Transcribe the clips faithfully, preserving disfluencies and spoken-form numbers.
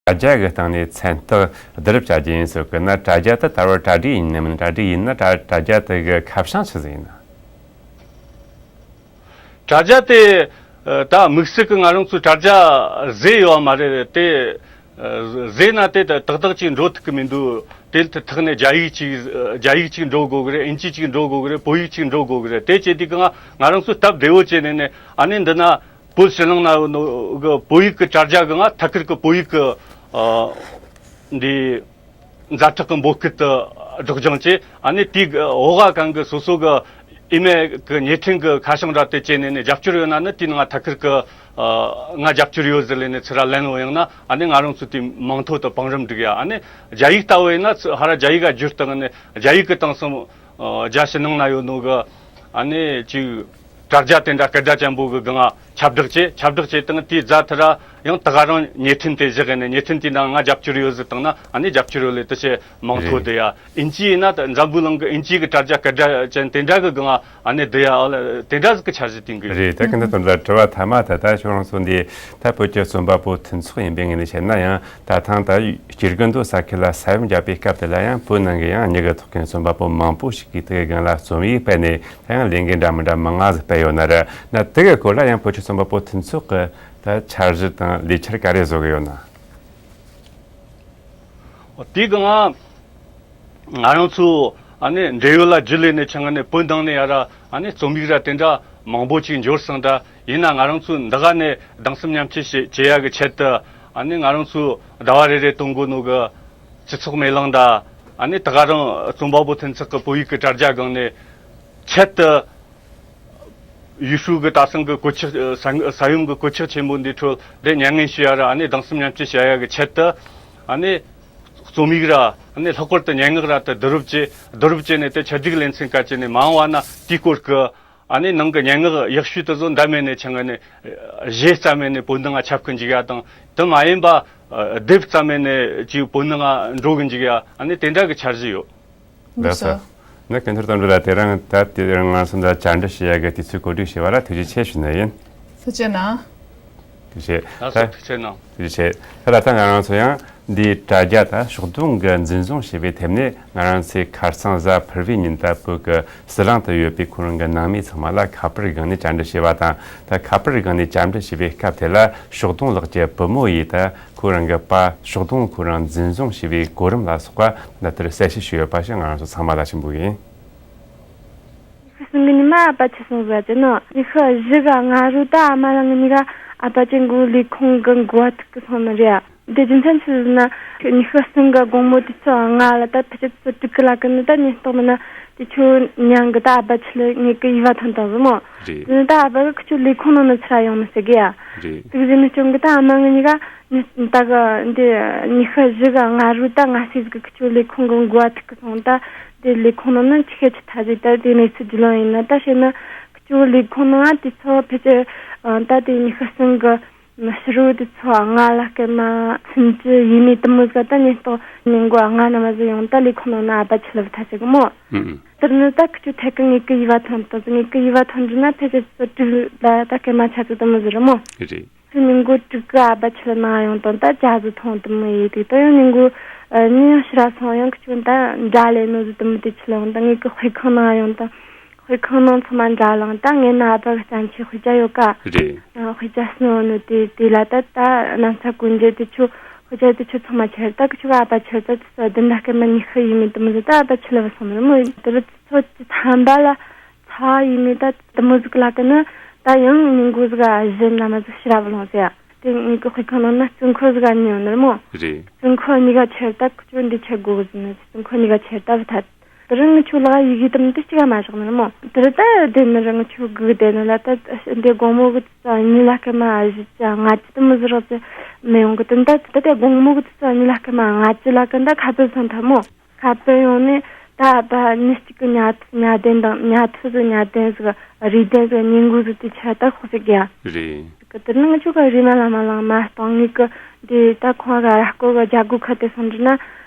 དྲ་རྒྱ་གི་སྟེང་ནས་མཚན་རྟགས་བསྡུ་རུབ་བྱ་རྒྱུ་ཡིན་ཟེར་གི་ན། དྲ་རྒྱ་དེ་ད་བར་གྲ་སྒྲིག་ཡིན་ནམ་མིན། གྲ་སྒྲིག་ཡིན་ན་དྲ་དྲ་རྒྱ་དེ་གི་ཁ་བྱང་ཆི་ཟིག་ཡིན་ན། དྲ་རྒྱ་དེ་ད་དམིགས་བསལ་གི་ང་རང་ཚོའི་དྲ་རྒྱ་བཟོས་ཡོད་མ་རེད། དེ་བཟོས་ན་དེ་ཏག་ཏག་ཅིག་འགྲོ་ཐུབ་གི་མི་འདུག་དེ་ཐོག་ནས་རྒྱ་ཡིག་ཅིག་རྒྱ་ཡིག་ཅིག་འགྲོ་དགོས་གི་རེད། ཨིན་ཇི་ཅིག་འགྲོ་དགོས་གི་རེད། བོད་ཡིག་ཅིག་འགྲོ་དགོས་གི་རེད། དེ་བྱེད་དུས་གི་ང་ང་རང་ཚོས་སྟབས་བདེ་བོ་བྱས་ནས་ནས། ཨ་ནི་འདི་ན་བོད་ཕྱི་ནང་ན་ཡོད་ནོ་གི་བོད་ཡིག་གི་དྲ་རྒྱ་གི་ང་ཐད་ཀར་གི་བོད་ཡིག་གི་འདི་ཛ་དྲག་གི་འབོད་སྐུལ་དུ་སྒྲོག་སྦྱང་བྱས། ཨ་ནི་དེའི་འོག་ག་གང་གི་སོ་སོ་གི་ཨི་མེལ་གི་ཉེ་འཕྲིན་གི་ཁ་བྱང་ར་དེ་བྱས་ནས་ནས་རྒྱབ་སྐྱོར་ཡོད་ན་ནི། དེའི་ནང་ཐད་ཀར་གི་ང་རྒྱབ་སྐྱོར་ཡོད་ཟེར་ལས་ནས་ཚུར་ར་ལན་འོ་ཡང་ན། ཨ་ནི་ང་རང་ཚོ་དེ་མིང་ཐོ་དུ་བང་རིམ་སྒྲིག་ཡ། ཨ་ནི་རྒྱ་ཡིག་ལྟ་བུ་ཡིན་ན་ཚུ་ཧ་ར་རྒྱ་ཡིག་ག་བསྒྱུར་བཏང་ནས་རྒྱ་ཡིག་གི་སྟེང་སོང་། རྒྱ་ཕྱི་ནང་ན་ཡོད་ནོ་གི་ཨ་ནི་ཅིག་དྲ་རྒྱ་དེ་འདྲ་སྐད་གྲགས་ཅན་པོ་གི་སྒང་ཁྱབ་བསྒྲགས་བྱས། ཁྱབ་བསྒྲགས་བྱས་དང་དེའི་རྗེས་ཚུར་ར་ཡང་ད་ག་རང་ཉེ་འཕྲིན་དེ་བཞག་ནས། ཉེ་འཕྲིན་དེའི་ནང་ང་རྒྱབ་སྐྱོར་ཡོད་ཟེར་བཏང་ན། ཨ་ནི་རྒྱབ་སྐྱོར་ཡོད་ལས་དེ་བྱས་མིང་ཐོ་རེད། དེ་ཡ་ཨིན་ཇི་ཡིན་ན་ད་འཛམ་བུའི་གླིང་གི་ཨིན་ཇི་གི་དྲ་རྒྱ་སྐད་གྲགས་ཅན་དེ་འདྲ་གི་སྒང་ཨ་ནི་དེ་ཡ་ཨ་ལ་དེ་འདྲ་ཟིག་གི་འཆར་གཞི་བཏིང་གི་རེད། ད་གིན་ད་དོན་ལ་དྲི་བ་མཐའ་མ་ད་ད་ཁྱོད་རང་ཚོ་འདི་ད་བོད་ཀྱི་རྩོམ་པ་པོ་མཐུན་ཚོགས་ཡིན་པའི་ངོས་ནས་བཤད་ན་ཡང་། ད་ཐེངས་ད་སྐྱེ་རྒུ་མདོ་ས་ཁུལ་ལ་ས་ཡོམ་བརྒྱབ་པའི་སྐབས་དེ་ལ་ཡང་བོད་ནང་གི་ཡང་མྱི་གི་ཐོག་ཁེ་རྩོམ་པ་པོ་མང་པོ་ཞིག་གིས་དེ་གི་སྒང་ལ་རྩོམ་ཡིག་སྤེལ་ནས། ད་ཡང་ལས་འགུལ་འདྲ་མི་འདྲ་མང་ང་ཟིག་སྤེལ་ཡོད་ན་ར། ན་དེ་གི་སྐོར་ལ་ཡང་བོད་ཀྱི་རྩོམ་པ་པོ་མཐུན་ཚོགས་ཀྱི་ད་འཆར་གཞི་དང་ལས་འཆར་ག་རེ་བཟོ་གི་ཡོད་ན། དེ་གི་ང་ང་རང་ཚོ་ཨ་ནི་འབྲེལ་ཡོད་ལ་རྒྱུས་ལས་ནས་ཆང་ནས་བོད་ནང་ནས་ཡ་ར་ཨ་ནི་རྩོམ་ཡིག་ར་དེ་འདྲ་མང་པོ་ཅིག་འབྱོར་སོང་། ད་ཡིན་ན་ང་རང་ཚོ་འདི་ག་ནས་གདུང་སེམས་མཉམ་སྐྱེད་བྱེད་བྱེད་ཡ་གི་ཆེད་དུ། ཨ་ནི་ང་རང་ཚོ་ཟླ་བ་རེ་རེ་གཏོང་དགོས་ནོ་གི་སྤྱི་ཚོགས་མེ་ལོང་ད། ཨ་ནི་ད་ག་རང་རྩོམ་པ་པོ་མཐུན་ཚོགས་ཀྱི་བོད་ཡིག་གི་དྲ་རྒྱ་སྒང་ནས་ཆེད་དུ། ཡུས་ཧྲུའུ་གི་ད་སང་གི་གོད་ཆག་ས་ས་ཡོམ་གི་གོད་ཆག་ཆེན་པོ་འདི་ཁྲོད་དེ་མྱ་ངན་ཞུ་ཡ་ར། ཨ་ནི་གདུང་སེམས་མཉམ་སྐྱེད་བྱ་ཡ་གི་ཆེད་དུ། ཨ་ནི་རྩོམ་ཡིག་ར། ཨ་ནི་ལྷག་པར་དུ་སྙན་ངག་ར་དེ་བསྡུ་རུབ་བྱས་བསྡུ་རུབ་བྱས་ནས་དེ་ཕྱིར་སྒྲིག་ལེ་ཚན་བཀལ་བྱས་ནས། མ་འོངས་པ་ན་དེའི་སྐོར་གི་ཨ་ནི་ནང་གི་སྙན་ངག་ཡག་ཤོས་དེ་ཚོ་འདམ་མེད་ནས་ཆང་ནས་གཞས་རྩ་མེད་ནས་བོད་ནང་ང་ཁྱབ་གི་འཇུག་ཡ་དང་། དེ་མ་ཡིན་པ་དེབ་རྩ་མེད་ནས་ཅིག་བོད་ནང་ང་འགྲོ་གི་འཇུག་ཡ། ཨ་ནི་དེ་འདྲ་གི་འཆར་གཞི་ཡོད། ལགས་སོ། ནི་ཀུན་ཐར་དོན་གྲུབ་ལགས། དེ་རིང་ད་དེ་རིང་ང་ཚོ་འདི་བཅར་འདྲི་བྱེད་ཡ་གི་དུས་ཚོད་གོ་སྒྲིག་བྱས་པ་ལ་ཐུགས་རྗེ་ཆེ་ཞུ་ནི་ཡིན། ཐུགས་རྗེ་གནང་། ཐུགས་རྗེ་ཆེ། ལགས་སོ། ད་ཐུགས་རྗེ་གནང་། ཐུགས་རྗེ་ཆེ། ད་ད་ལྟ་ང་རང་ཚོ་ཡང་འདིའི་དྲ་རྒྱ་དང་ཕྱོགས་བསྡོམས་ཀྱི་འཛིན་བཟུང་བྱས་པའི་ཐད་ནས། ང་རང་ཚོས་ཁ་རྩང་གཟའ་ཕུར་བུའི་ཉིན་ད་བོད་ཀྱི་ཟི་ལིང་དུ་ཡོད་པའི་ཁོ་རང་གི་ནང་མི་ཚང་མ་ལ་ཁ་པར་སྒང་ནས་བཅར་འདྲི་བྱས་པ་དང་། ད་ཁ་པར་སྒང་ནས་བཅར་འདྲི་བྱས་པའི་སྐབས་དེ་ལ་ཕྱོགས་བསྡོམས་ལགས་ཀྱི་བུ་མོ་ཡིས་ད་ཁོ་རང་གི་པ་ཕྱོགས་བསྡོམས་ཁོ་རང་འཛིན་བཟུང་བྱས་པའི་གོ་རིམ་ལ་སོགས་པ་ད་ལྟར་གསལ་བཤད་ཞུས་ཡོད་པ་ཞིག་ང་རང་ཚོ་ཚང་མ་ལ་ཞུ་འབོད་ཡིན། ཉི་ཤུ་གསུམ་གི་ཉི་མ་ཨ་ཕ་ཁྱི་སྲུང་ཟ་ཅེ་ནོ། ཉི་ཤུ་བཞི་ག་སྔ་རུ་ད་ཨ་མ་རང་གི་གཉིས་ཀ་ཨ་ཕ་ཅན་གོ་ལས་ཁུངས་གི་འགོ་བ་ཐུག་གི་སོང་ནི་རེད། དེ་རྒྱུ་མཚན་ཆི་ཟེར་ན། ཉི་ཤུ་གསུམ་གི་དགོང་མོ་དུས་ཚོད་ལྔ་ལ་ད་ཕལ་ཆེར་དུས་ཚོད་དྲུག་གི་ལ་ཀི་ནི་ད་ཉིན་རྟག་མིན་ན་དེ་ཁྱོད་ཉང་གི་ད་ཨ་ཕ་ཁྱི་ལ་ངེད་ཀི་ཡི་བ་ཐོན་དང་ཟེར་མོ། རེད། དེ་ནི་ད་ཨ་ཕ་གི་ཁྱོད་ལས་ཁུངས་ནང་ནས་ཚུར་ཡོང་མི་སྲིད་གི་ཡ། རེད། དེ་གི་ཟེར་ནི་ཅུང་གི་ད་ཨ་མ་ངི་གཉིས་ཀ་ཉི་ད་གི་འདི་ཉི་ཤུ་བཞི་ག་སྔ་རུ་ད་ང་སྲིད་གི་ཁྱོད་ལས་ཁུངས་གི་འགོ་བ་ཐུག་གི་སོང་། ད་དེ་ལས་ཁུངས་ནང་ན་ཅི་ཤེས་ཅི་ཐ་ཟིག་ད་དེ་གནས་ཚུལ་རྒྱུས་ལོན་ཡིན་ན། ད་བཤད་ན་ཁྱོད་ལས་ཁུངས་ནང་དུས་ཚོད་ཕལ་ཆེར་ད་དེ་ཉི་ཤུ་གསུམ་གི་ཕྱི་རུ་དུས་ཚོད་ལྔ་ལ་སྐར་མ་སུམ་ཅུ་ཡས་མས་དེ་མོ་ཟིག་ད་ཉིན་རྟག་ཉིན་གུང་ལྔ་ནང་མ་ཟིག་ཡོང་ད་ལས་ཁུངས་ནང་ན་ཨ་ཕ་ཁྱི་ལ་བུད་ཐལ་ཟེར་གི་མོ། ཨུ། དེ་ནི་ད་ཁྱོད་ཐད་ཀི་ངེད་ཀི་ཡི་བ་ཐོན་དང་། ངེད་ཀི་ཡི་བ་ཐོན་རྒྱུ་ན་ཕལ་ཆེར་དུས་ཚོད་དྲུག་ལ་ད་སྐར་མ་ཆ་ཙིག་དེ་མོ་ཟིག་རེད་མོ། རེད། ཁྱོད་ཉིན་གུང་དྲུག་གི་ཨ་ཕ་ཁྱི་ལ་ནང་ཡོང་དང་ད་ཇ་ཟིག་འཐུང་དེ་མོ་ཡས་དུས། ད་ཡང་ཉིན་གུང་ཨ་ཉིན་ཡང་ཕྱིར་ར་སོང་། ཡང་ཁྱོད་ད་འདྲ་ལས་ནོ་ཟིག་དེ་མོ་དེ་ཁྱི་ལ་ཡོང་ད་ངེད་ཀི་དཔེ་ཁང་ནང་ཡོང་དང་། དཔེ་ཁང་ནང་ཚང་མ་འདྲ་ལངས། ད་ངེད་ན་ཨ་ཕ་གི་བརྩམས་ཆོས་དཔེ་ཆ་ཡོད་ཀ། རེད། ཨ་དཔེ་ཆ་སྣོན་ནོ་དེ་དེ་ལ་ད་ད་གནམ་ས་གོན་རྗེས་དེ་ཁྱོད་དཔེ་ཆ་དེ་ཁྱོད་ཚང་མ་ཁྱེར་ད་ཁྱོད་ཨ་ཕ་ཁྱེར་ད་དེ་ས་བདུན་ཟླ་སྐར་མ་ཉི་ཤུ་ཡས་མས་དེ་མོ་ཟིག་ད་ཨ་ཕ་ཁྱི་ལ་བུད་སོང་ནི་རེད་མོ། དེ་རུ་ཚོད་ཀྱི་ཐམ་པ་ལ་ཚ་བ་ཡས་མས་ད་དེ་མོ་ཟིག་ལ་ཀི་ནི་ད་ཡང་ཉིན་གུང་ཟིག་ག་གཞན་ལ་མ་ཟིག་ཕྱིར་ར་བུད་ལོང་ཟེར་ཡ། དེ་ངེད་ཀི་དཔེ་ཁང་ནང་ན་རྩིས་འཁོར་ཟིག་ག་ཉོས་ནི་རེད་མོ། རེད། རྩིས་འཁོར་གཉིས་ཀ་ཁྱེར་ད་ཁྱོད་འདི་ཁྱེར་དགོས་གི་ཟེར་ནི། རྩིས་འཁོར་གཉིས་ཀ་ཁྱེར་ད་བུད་ཐལ། དེ་རིང་ངི་ཆོ་ལག་ཡི་གེ་དམ་དེ་གཅིག་ག་མ་བཞག་ནི་རེད་མོ། དེ་རིང་ད་དེ་ནི་རིང་ངི་ཆོ་སྒུག་བསྡད་ནི་ལ་ད་འདི་དགོང་མོ་གི་ཙ་གཉིས་ལ་སྐར་མ་བཞི་ཙ་ལྔ་ཙ་དེ་མོ་ཟིག་རག་ཙ་མི་ཡོང་གི། དེ་ད་ད་དེ་དགོང་མོ་གི་ཙ་གཉིས་ལ་སྐར་མ་ལྔ་ཙ་ལ་ཀི་ད་ཁ་པར་སོང་ཐལ་མོ། ཁ་པར་ཡོང་ནས་ད་ཨ་ཕ་ཉིན་གཅིག་གི་ཉལ་ཉལ་གདན་དང་ཉལ་ཐུབ་ཟིག་ཉལ་གདན་ཟིག་རིག་གདན་ཟིག་ཉིན་གུང་ཟིག་དེ་ཆ་ད་ཁོ་ཟིག་གི་ཡ། རེད། གི་དེ་ནི་ངི་ཆོ་ག་རི་མ་ལ་མ་ལང་མ་སྟོང་ངི་གི་འདི་ད་ཁོང་ག་ར་སྐོར་ག་རྒྱ་སྒོ་ཁ་དེ་སོང་འདྲི་ན།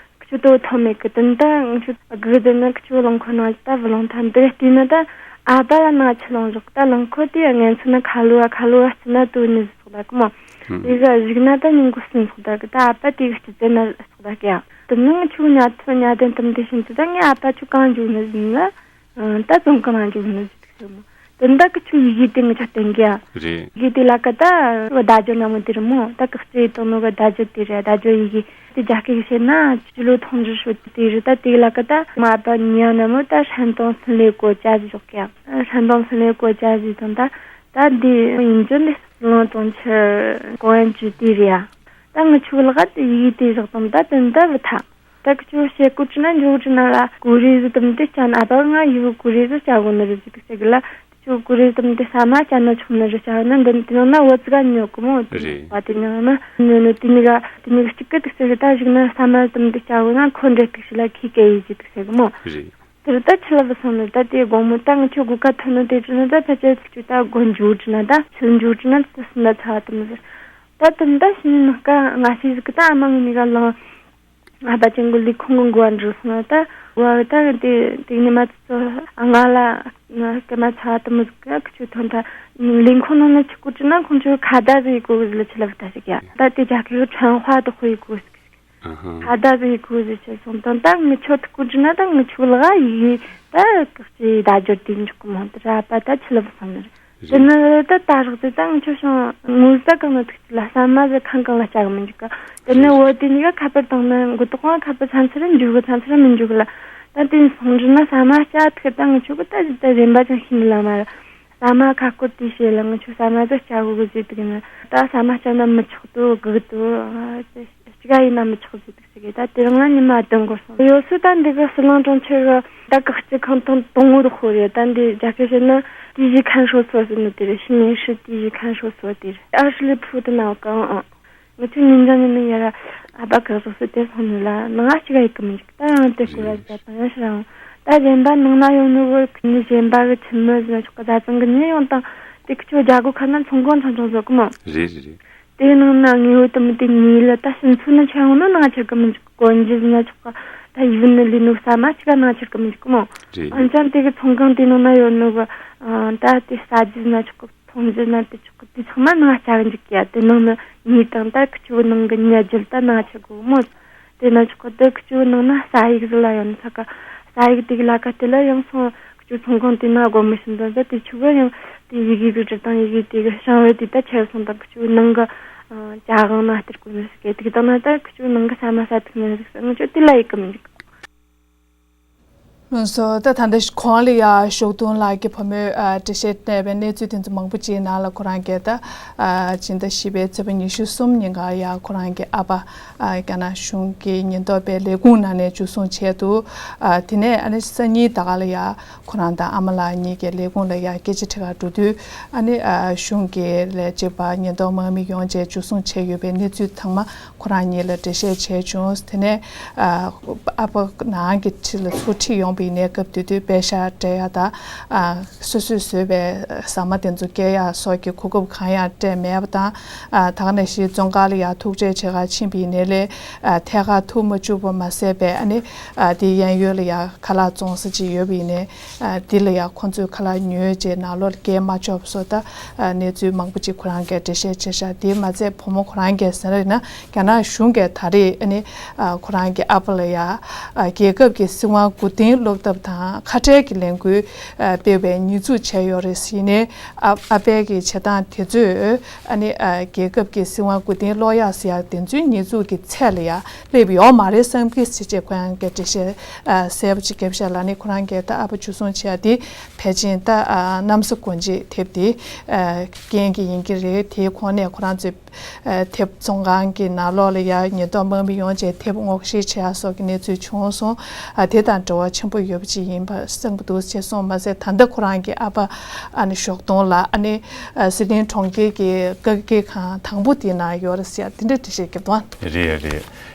ཁྱོད་དོ་ཐོ་མེད་གི། དེ་ནི་ད་ངི་ཆོ་སྒུག་དེ་ནི་ཁྱོད་རླངས་འཁོར་ནང་ད་བུད་ལོང་ཐལ། འདི་ག་དེ་ནི་ད་ཨ་ཕ་ལ་ནང་ཆི་ལོང་བཞག་ད་རླངས་འཁོར་དེ་ཡ་ངན་ཚོ་ན་ཁ་ལོ་བ་ཁ་ལོ་བ་ཚི་ན་དུ་ནི་ཟིག་ད་གི་མོ། དེ་ག་གཞུག་ན་ད་ཉིན་གུང་སུན་སོགས་ད་གི་ད་ཨ་ཕ་དེ་གི་སྤྱི་ཚེ་ན་སོགས་ད་གི་ཡ། དེ་ནང་ཆུ་ཉ་ཐུ་ཉ་དན་དམ་དེ་ཤིན་ཏུ་ད་ངའི་ཨ་ཕ་ཆུ་གང་འཇུག་ནི་ཟིན་ལ། ད་ཙོང་གང་ན་འཇུག་ནི་ཟིན་ཟེར་མོ། དེ་ད་གི་ཆུ་ཡི་གེ་དེ་ངི་ཆ་བསྟན་གི་ཡ། རེད། ཡི་གེ་དེ་ལ་ཀ་ད་བརྡ་བརྒྱུད་ན་མོ་དེ་རེད་མོ། ད་གི་སྤྱི་ཡི་དོན་ནོ་གི་བརྡ་བརྒྱུད་དེ་རེད། བརྡ་བརྒྱུད་ཡི་གེ་དེ་རྒྱ་སྐད་གི་བཤད་ན་སྤྱི་ལོ་ཐོང་ཇི་ཧྲུ་དེ་རེད། ད་དེ་ལ་ཀ་ད་མ་པ་ཉ་ན་མོ་ད་山东孙刘国家ཟེར་གི་ཡ། 山东孙刘国家ཟེར་དང་ད་ད་དེ་ཡིན་ཅོ་འདི་ལོང་གྲོང་ཁྱེར་公安局དེ་རེད་ཡ། ད་ངི་ཆུ་ལ་ག་དེ་ཡི་གེ་དེ་བཞག་དང་ད་དེ་ད་བུ་ཐ། ད་ཁྱོད་བཤད་གོ་ཅི་ན་འཇོག་ཅི་ན་ལ་གོ་རེ་ཟི་དམ་དེ་ཅན་ཨ་པ་ང་ཡི་བུ་གོ་རེ་ཟི་ཅ་གོ་ནི་རེ་ཟི་དུ་ཟེར་གི་ལ། ཁྱོད་གོ་རེ་ཟི་དམ་དེ་ས་མ་ཅ་ན་ཆོག་ནི་རེ་ཅ་ན་འདི་དེ་ནང་ན་བོ་ཙི་ག་ཉོ་གི་མོ། དེ་རེད། བ་དེ་ནང་ན་ཉོ་ནི་དེ་ནི་ག་དེ་ནི་ག་གཅིག་གི་དུ་ཟེར་གི་ད་གཞུག་ན་ས་མ་དམ་དེ་ཅ་གོ་ན་ཁོ་འདྲེ་དུ་ཞི་ལ་ཁི་ཀེ་ཡི་ཅི་དུ་ཟེར་གི་མོ། རེད། དེ་རུ་ད་ཆི་ལ་བུ་སོང་ནི་ད་དེ་དགོང་མོ་ད་ང་ཁྱོད་སྒོ་ཁ་ཐོན་ནི་དེ་ཅི་ན་ད་ཕལ་ཆེར་ཚིག་ཅུ་ད་སྒོ་འཇུ་ཅི་ན་ད་ཆི་ལ་འཇུ་ཅི་ན་དུ་སུ་ན་ཚ་དམ་ཟེར། ད་དུ་འདི་ཕྱི་ནང་ཀ་ང་ཤི་ཟིག་གི་ད་ཨ་མ་ངི་ནི་ག་ལང་། ཨ་ཕ་ཅན་གི་ལི་ཁོང་གི་འགོ་བ་འགྲོ་སོང་ན་ད་འགོ་བ་ད་དེ་དེ་ནི་མ་ཚོ་ང་ལ་ང་སྐད་མ་ཚ་དུ་མི་ཟིག་གི་ཁི་ཆུ་ཐོན་ད་ལིང་ཁོ་ནང་ན་ཆི་གོ་ཅི་ན་ཁོང་ཆུ་ཁ་ད་ཟིག་གོ་གི་ལ་ཆི་ལ་བུ་ད་ཟིག་ཡ། ད་དེ་རྒྱ་སྐད་གི་ཁྲན་ཧྭ་དུ་ཧུ་ཡི་གོ་ཟིག་ཁ་ད་ཟིག་གོ་ཟིག་ཆི་སོང་དང་ད་ངི་ཆོ་ཐུ་གོ་ཅི་ན་ད་ངི་ཆུ་ལ་ག་ཡི་ད་ཀག་ཅི་ད་ཇོ་དེ་འཇུག་གི་མོ། དེ་ར་ཨ་ཕ་ད་ཆི་ལ་བུ་སོང་ནི་རེད། དེ་ནི་ད་ད་རག་དེ་ད་ང་ཆོ་ཤང་ངོ་ཟ་གང་ན་ཐུག་ཅི་ལ་ས་མ་ཟི་ཁང་གང་ལ་ལྕག་མི་འཇུག་ག། དེ་ནི་བོ་དེ་ནི་ག་ཁ་པར་བཏང་ན་མགོ་ཏོག་ང་ཁ་པར་ཚན་ཚུར་འཇུག་གི་ཚན་ཚུར་མི་འཇུག་གི་ལ། ད་དེ་སོང་འདྲི་ན་ས་མ་ལྕག་ཐུག་ད་ང་ཆོ་གི་ད་ད་རན་པ་ཅང་ཤེས་ནི་ལ་མ་ར། ས་མ་ཁ་སྐོར་དེ་བཤད་ལ་ང་ཆོ་ས་མ་ཟི་ལྕག་གི་ཟེར་དུ་གི་ན་ད་ས་མ་ལྕག་ན་མི་ཆོག་དོ་གི་དོ་ཅི་ག་ཡིན་ན་མི་ཆོག་ཟེར་དུ། ཟེར་གི་ད་དེ་རིང་ལ་ཉི་མ་བདུན་འགོར་སོང་། ཡོད་སུ་ད་འདི་གི་ཟི་ལིང་གྲོང་ཁྱེར་གི་ད་ཀག་ཅི་ཁང་ཐང་དང་པོ་དུ་ཧོ་རེད། ད་འདི་རྒྱ་སྐད་བཤད་ན་第一看守所ཟེར་ནི་དེ་རེད། 西宁市第一看守所དེ་རེད། ཨ་ཧྲི་ལི་ཕུ་དུ་ན་གང་ཨང་། ང་ཚོ་ཉིན་རྒྱང་ཉི་མ་ཡ་ར་ཨ་ཕ་གི་རོ་སུ་དེ་སོང་ནི་ལ་ནང་ང་ཅི་ག་ཡི་གི་མི་འཇུག་ད་ཡང་དེ་ཀུ་ར་རྒྱ་དང་ཡང་ཤི་རང་ད་གཞན་པ་ནང་ན་ཡོད་ནི་བོ་ནི་གཞན་པ་གི་ཁྱིམ་མི་ཟིན་ཆོག་གི་ད་ཚང་གི་ནི་ཡོང་དང་དེ་ཁི་ཆོ་རྒྱ་སྒོ་ཁ་ན་ཚོང་ཁང་ཚང་ཚང་བཟོ་གི་མོ། རེད་རེད་རེད། དེའི་ནང་ན་ངེས་པར་དུ་མི་དེ་ཉིད་ལ་ད་སུན་ཚོད་ནི་ཆ་ཡོང་ན་ནང་ཆ་གི་མི་འཇུག་གོན་རྒྱུ་ཟིན་ན་ཆོག་གི་ད་ཡིན་ནི་ལི་ནུ་ས་མ་ཅི་ག་ནང་ཆ་གི་མི་འཇུག་གི་མོ། རེད། ཨན་ཅང་དེ་གི་ཚོང་ཁང་དེ་ནང་ན་ཡོད་ནི་གི་ད་དེ་ཟ་རྒྱུ་ཟིན་ན་ཆོག་གི་འཐུང་རྒྱུ་ཟིན་ན་དེ་ཆོག་གི་དེ་ཚང་མ་ནང་ཆ་གི་འཇུག་གི་ཡ། དེ་ནང་ནི་ཉིད་དང་ད་ཁི་ཆུ་ནང་གི་ཉ་རྒྱུ་ད་ནང་ཆ་གི་མོ། དེ་ན་ཆོག་གི་དེ་ཁི་ཆུ་ནང་ན་ས་ཡིག་ཟི་ལ་ཡོད་ནི་ས་ག་ས་ཡིག་དེ་གི་ལ་ཀ་དེ་ལ་ཡང་སོང་། ཁྱོད་ཚོང་ཁང་དེ་ན་སྒོར་མོ་ཤིན་ཏུ་ཟད་དེ་ཆུ་གི་ཡང་དེ་ཡི་གེ་གི་བྲི་དང་ཡི་གེ་དེ་གི་ཤང་བའི་དེ་ད་ཆེར་སོང་དང་ཁྱོད་ནང་གི་ཅ་གང་ན་སྟེར་དགོས་ནི་ཟིག་དེ་གི་དང་ན་ད་ཁྱོད་ནང་གི་ས་མ་ས་ཐུག་ནི་ཟིག་ང་ཆོ་དེ་ལ་ཡི་གི་མི་འཇུག་ལགས་སོ། ད་ད་ལྟ་གོང་ལ་ཡ་ཞོགས་དུང་ལགས་ཀྱི་བུ་མོས་ཨ་འགྲེལ་བཤད་གནང་བའི་གནས་ཚུལ་དེ་ཚོ་མང་པོ་ཅིག་ནང་ལ་ཁོ་རང་གིས་ད་ཨ་སྤྱི་ཟླ་བཞི་པའི་ཚེས་པ་ཉི་ཤུ་གསུམ་ཉིན་ཀ་ཡ་ཁོ་རང་གི་ཨ་ཕ་ཨ་རྒྱ་ནག་གཞུང་གི་ཉེན་རྟོག་པའི་ལས་ཁུངས་ནང་ནས་འཇུ་བཟུང་བྱས་འདུག་ཨ་དེ་ནས་ཨ་ནི་སང་ཉིན་ད་ག་ལ་ཡ་ཁོ་རང་དང་ཨ་མ་ལགས་གཉིས་ཀྱི་ལས་ཁུངས་ལ་ཡ་སྐད་ཆ་དྲི་གར་འགྲོ་དུས་ཨ་ནི་ཨ་གཞུང་གི་ལས་བྱེད་པ་ཉེན་རྟོག་དམག་མི་ཡོངས་བཅས་འཇུ་བཟུང་བྱས་ཡོད་པའི་གནས་ཚུལ་ཚང་མ་ཁོ་རང་གཉིས་ལ་འགྲེལ་བཤད་བྱས་བྱུང་། དེ་ནས་ཨ་ཨ་ཕ་ནང་གི་ཁྲི་ལ་ཚུར་ཁྲིད་ཡོང་པ་ཡིན་ནའི་སྐབས་དེ་དུས་པད་ཤག་སྤྲད་ཡ་དང་ཨ་སོ་སོས་བཟོས་པའི་ཟ་མ་དེ་ཚོ་སྐྱེལ་ཡ་སོགས་ཀྱི་གོ་སྐབས་གང་ཡང་སྤྲད་མེད་པ་དང་། ཨ་ད་ག་ནང་བཞིན་བཙོན་ཁང་ལ་ཡ་ཐུག་འཕྲད་བྱེད་གར་ཕྱིན་པ་ཡིན་ནའི་ལས་ཨ་ཐད་ཀར་ཐུག་མ་བཅུག་པ་མ་ཟད་པའི་ཨ་ནི་ཨ་དེའི་གཡས་གཡོན་ལ་ཡ་ཁ་ལག་བཙོང་ས་ཅིག་ཡོད་པ་ཡིན་ནའི་ཨ་དེ་ལ་ཡ་ཁོང་ཚོས་ཁ་ལག་ཉོས་རྗེས་ནང་ལོགས་ལ་སྐྱེལ་མ་ཆོག་པ་སོགས་ད་ཨ་གནས་ཚུལ་མང་པོ་ཅིག་ཁོ་རང་གིས་འགྲེལ་བཤད་བྱས་ཤག་དེ་མ་ཚད་བུ་མོ་ཁོ་རང་གིས་ཟེར་ན་ཡིན་ན། རྒྱ་ནག་གཞུང་གིས་ད་རེས་ཨ་ནི་ཨ་ཁོ་རང་གི་ཨ་ཕ་ལ་ཡ་ཨ་རྒྱལ་ཁབ་ཀྱི་སྲིད་དབང་མགོ་རྟིང་སློག་ཐབས་དང་ཁ་བྲལ་གྱི་ལས་འགུལ་ཨ་སྤེལ་བའི་ཉེས་འཛུགས་བྱས་ཡོད་རེད་ཟེར་ནས། ཨ་ཨ་ཕའི་གི་བྱེད་སྟངས་དེ་ཚོས་ཨ་ནི་ཨ་རྒྱལ་ཁབ་ཀྱི་སྲིད་དབང་མགོ་རྟིང་སློག་ཡག་ཟེར་ཡག་དེ་ཚོའི་ཉེས་འཛུགས་ཀྱི་ཚད་ལ་ཡ་སླེབས་ཡོད་མ་རེད་བསམ་གི་ཟེར་བྱས་ཁོ་རང་གིས་འགྲེལ་བཤད་ཨ་གསལ་པོ་ཅིག་བརྒྱབ་ཤག་ལ་ནི་ཁོ་རང་གིས་ད་ཨ་ཕ་འཇུ་བཟུང་བྱས་ཡག་དེ་ཕལ་ཆེར་ད་ཨ་གནམ་ས་གོ་འབྱེད་ཐེབས་དེ་ཨ་རྐྱེན་གྱིས་ཡིན་གྱི་རེད། དེའི་ཁོངས་ནས་ཁོ་རང་ཚོས། ཨ་དེབ་བཙོན་ཁང་གི་ནང་ལོགས་ལ་ཡ་ཉེན་རྟོག་དམག་མི་ཡོང་བྱས་དེབ་སྔོག་བཤེར་བྱེད་ཡ་སོགས་ཀྱི་གནས་ཚུལ་བྱུང་སོང་། ཨ་དེ་དང་འབྲེལ་བ་ཆེན་པོ་ཡོད་པ་ཅིག་ཡིན་པ་གསུངས་པ་འདུག་ཅེས་གསུངས་མ་ཟད། ད་ལྟ་ཁོ་རང་གི་ཨ་ཕ་ཨ་ནི་ཞོགས་དུང་ལ་ཨ་ནི་ཨ་ཟི་ལིང་གྲོང་ཁྱེར་གྱི་བཀག་སྐྱིལ་ཁང་དང་པོ་དེའི་ནང་ཡོད་རེད་ཟེར་ཡ་དེ་འདྲ་འགྲེལ་བཤད་རྒྱབ་དང་། རེད་རེད།